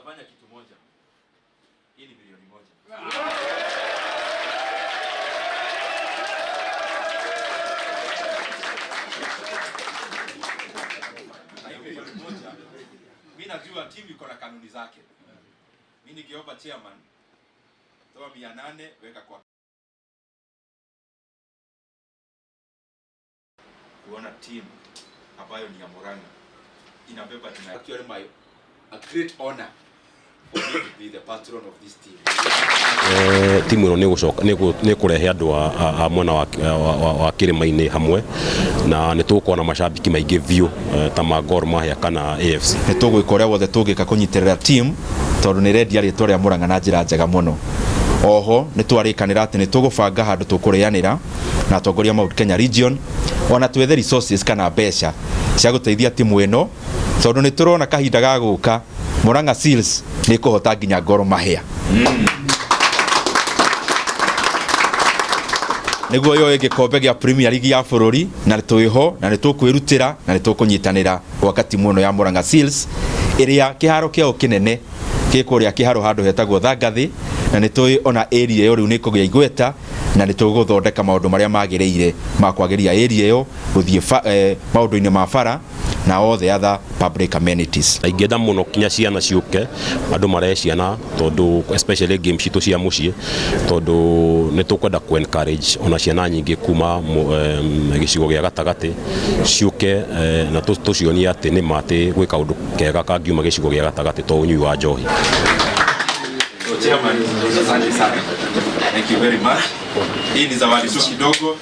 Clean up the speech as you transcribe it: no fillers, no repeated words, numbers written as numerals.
Tutafanya kitu moja. Hii ni 1 milioni. Na hii 1 milioni, mi najua timu iko na kanuni zake. Mi nikiomba chairman, toa 800 weka kwa kuona timu ambayo ni ya Murang'a inabeba jina. Actually my a great honor for me to be the patron of this team. Timu ĩno nĩ ĩkũrehe andũ a mwena wa kĩrĩma-inĩ hamwe na nĩ tũgũkorwo na macambĩki maingĩ biũ ta ma Gor Mahia kana AFC. Nĩ tũgwĩka ũrĩa wothe tũngĩka kũnyitĩrĩra team tondũ nĩ ĩrendia rĩtwa rĩa Murang'a na njĩra njega mũno. Oho nĩ twarĩkanĩra atĩ nĩ tũgũbanga handũ tũkũrĩanĩra na atongoria Mount Kenya Region, ona twethe resources kana mbeca cia gũteithia timu ĩno, tondũ nĩ tũrona kahinda ga gũka Murang'a Seals nĩ ĩkũhota nginya Gor Mahia nĩguo yoe gĩkombe gĩa Premier League ya bũrũri, na twĩho na nĩ tũkwĩrutĩra na nĩ tũkũnyitanĩra gwaka timu ĩno ya Murang'a Seals ĩrĩa kĩharo kĩao kĩnene gĩ kũrĩa kĩharo handũ hetagwo Thangathĩ, na nĩ tũĩ ona area ĩyo rĩu nĩ ĩkũgĩa igweta, na nĩ tũgũthondeka maũndũ marĩa magĩrĩire ma kwagĩria area ĩyo gũthiĩ maũndũ-inĩ ma bara na all the other public amenities. Ingĩenda mũno kinya ciana ciũke, andũ marehe ciana, tondũ especially game citũ cia mũciĩ, tondũ nĩ tũkwenda ku encourage ona ciana nyingĩ kuma gĩcigo gĩa gatagatĩ ciũke na tũcionie atĩ nĩ ma atĩ gwĩ kaũndũ kega kangiuma gĩcigo gĩa gatagatĩ to ũnyui wa njohi. So chairman, asante sana. Thank you very much. Hii ni zawadi tu kidogo.